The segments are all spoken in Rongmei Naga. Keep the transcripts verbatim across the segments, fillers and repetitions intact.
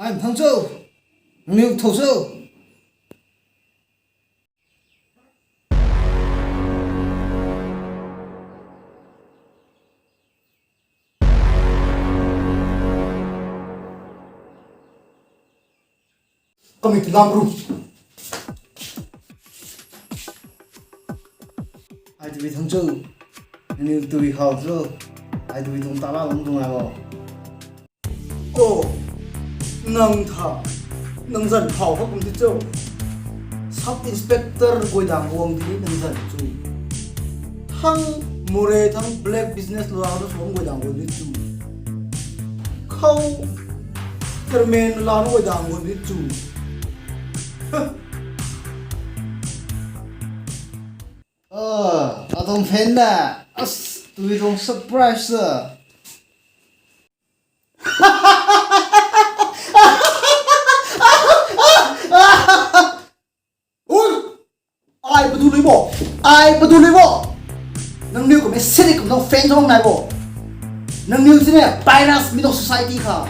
Ai thang cho. Nangniw tho cho. Kami ti lam ru. Ai tui thang cho. Nangniw tui how cho. Ai tui tuang tala lam tuang ai bo. Oh, nang tha, nang zan how kha kum ti cho. Sub inspector guay dang guang di nang zan chu. Thang more thang black business la na suang guay dang guang di chu. Khou chairman la na guay dang guang di chu. Ah, atang fan na. As, tui tuang surprise. Ui! Ai padu lui bo! Ai padu lui bo! Nangniw kummei siri kum nang fan zong nai bo! Nangniw sini virus mi nang society kha.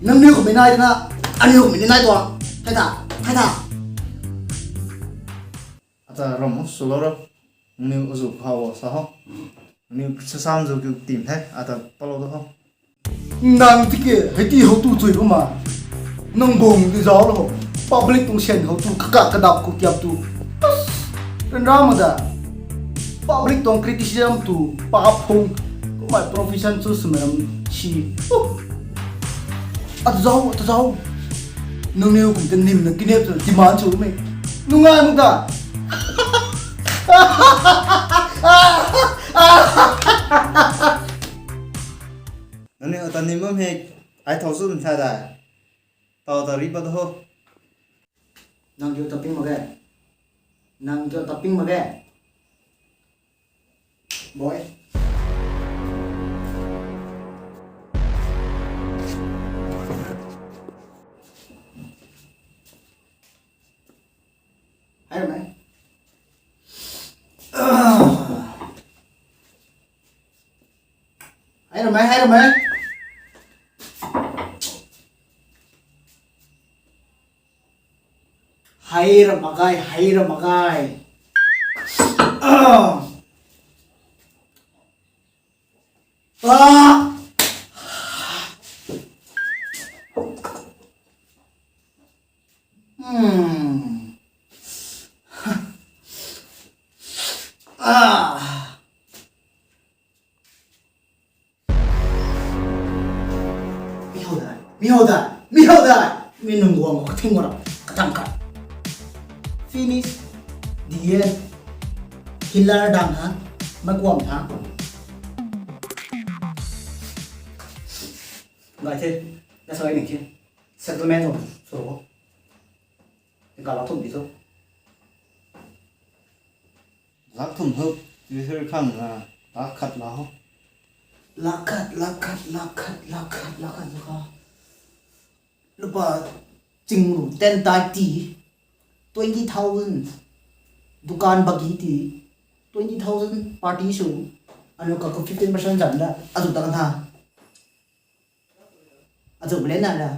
Nangniw kummei nai dina, aniw kummei ni nai tuang. Thai tha, thai tha. Ata ram ho, swlou ro. Nangniw azu khou sa ho. Nangniw sasam zu kiu tim the, ata palou do ho. Nang tiki hei ti how tu chui bam ma. Nang bung di zauc lo. Public tuang syan how tu kaka kadap khou tiap tu. Ran ram ma da. Public tuang criticism tu pa phung. Kumai profession chu swmei ram si. Ata zauc, ata zauc. Nangniw kum ta nim na kinep tu demand chu me. Nungai mak da. Nangniw ata nim bam hei, ai thau sw sa da. Tau ta ri pat ho. Nang kiu ta ping mak ge. Nang kiu ta ping mak ge. Boy. Hai ram e. Hai ram e, hai ram e. Hai ram mak ge, hai ram mak ge. Ah. Ah. Hmm. Ah. Mi how dai, mi how dai, mi how dai. Mi nung guang khou kathing guang rap, katang kat. Finish. The end. Killer dang ha. Mai guang ha. Ngai the, na sa ning the. Settlement ho, sw ro. Tingkauh lak thum di tho. Lak thum tho, ti sir khang na, lak khat la ho. Lak khat, lak khat, lak khat, lak khat, lak khat, lak khat. Lupa chingru ten tai ti, twenty thousand. Dukan bagi ti, twenty thousand party sw. Anu ka ko fifteen percent zam da, azu ta kan tha. Azu blen na da.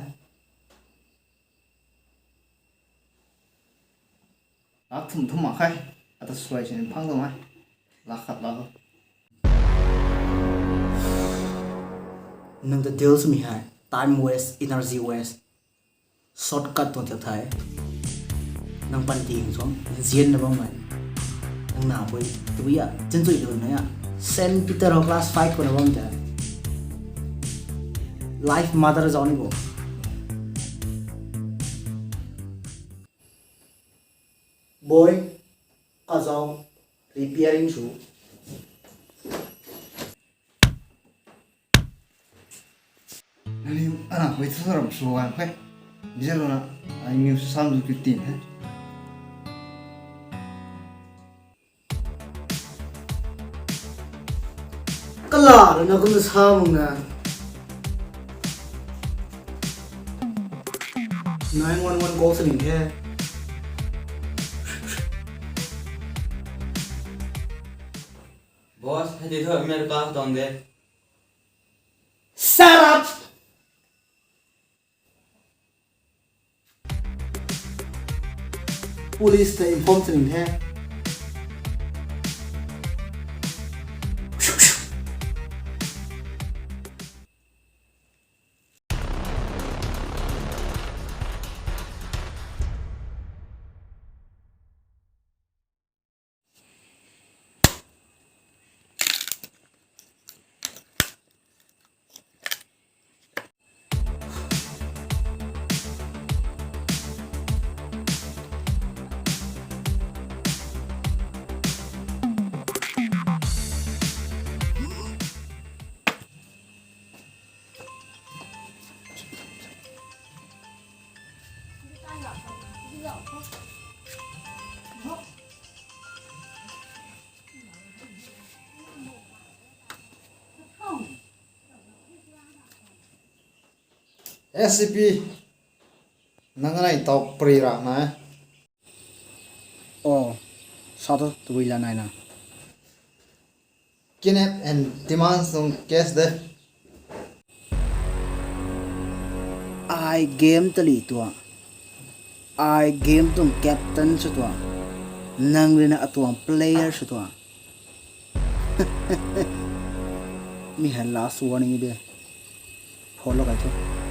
Lak thum thum mak khe. Ata suai sin phang dong e. Lak khat la ho. Nang ta deal swmei hei time waste, energy waste. Shortcut tuang thiak the. Nang pan ting song, nzian na bam e. Nang na pui, tui a, chin chui lu na ya. Saint Peter ho class five khou na bam te. Life matter zauc ni bo. Boy, kazauc, repairing sw. Nangniw ana pui thu ram sw gan khe. Bize lou na, ai niw sam zu kiu tin he. Kala rui na kum sa mung na. Nine one one call sa ning the. Boss, hei ti thu America tuang de. Shut up! Police ta inform sw ning the. S C P, nang kanei taw pari ra na e. Oh, sa tu tabui la nai na. Kidnap and demand tuang case de. Ai game tali tua. Ai game tuang captain sw tua. Nang rui na atuang player sw tua. Mi hei last warning de. Follow kai the.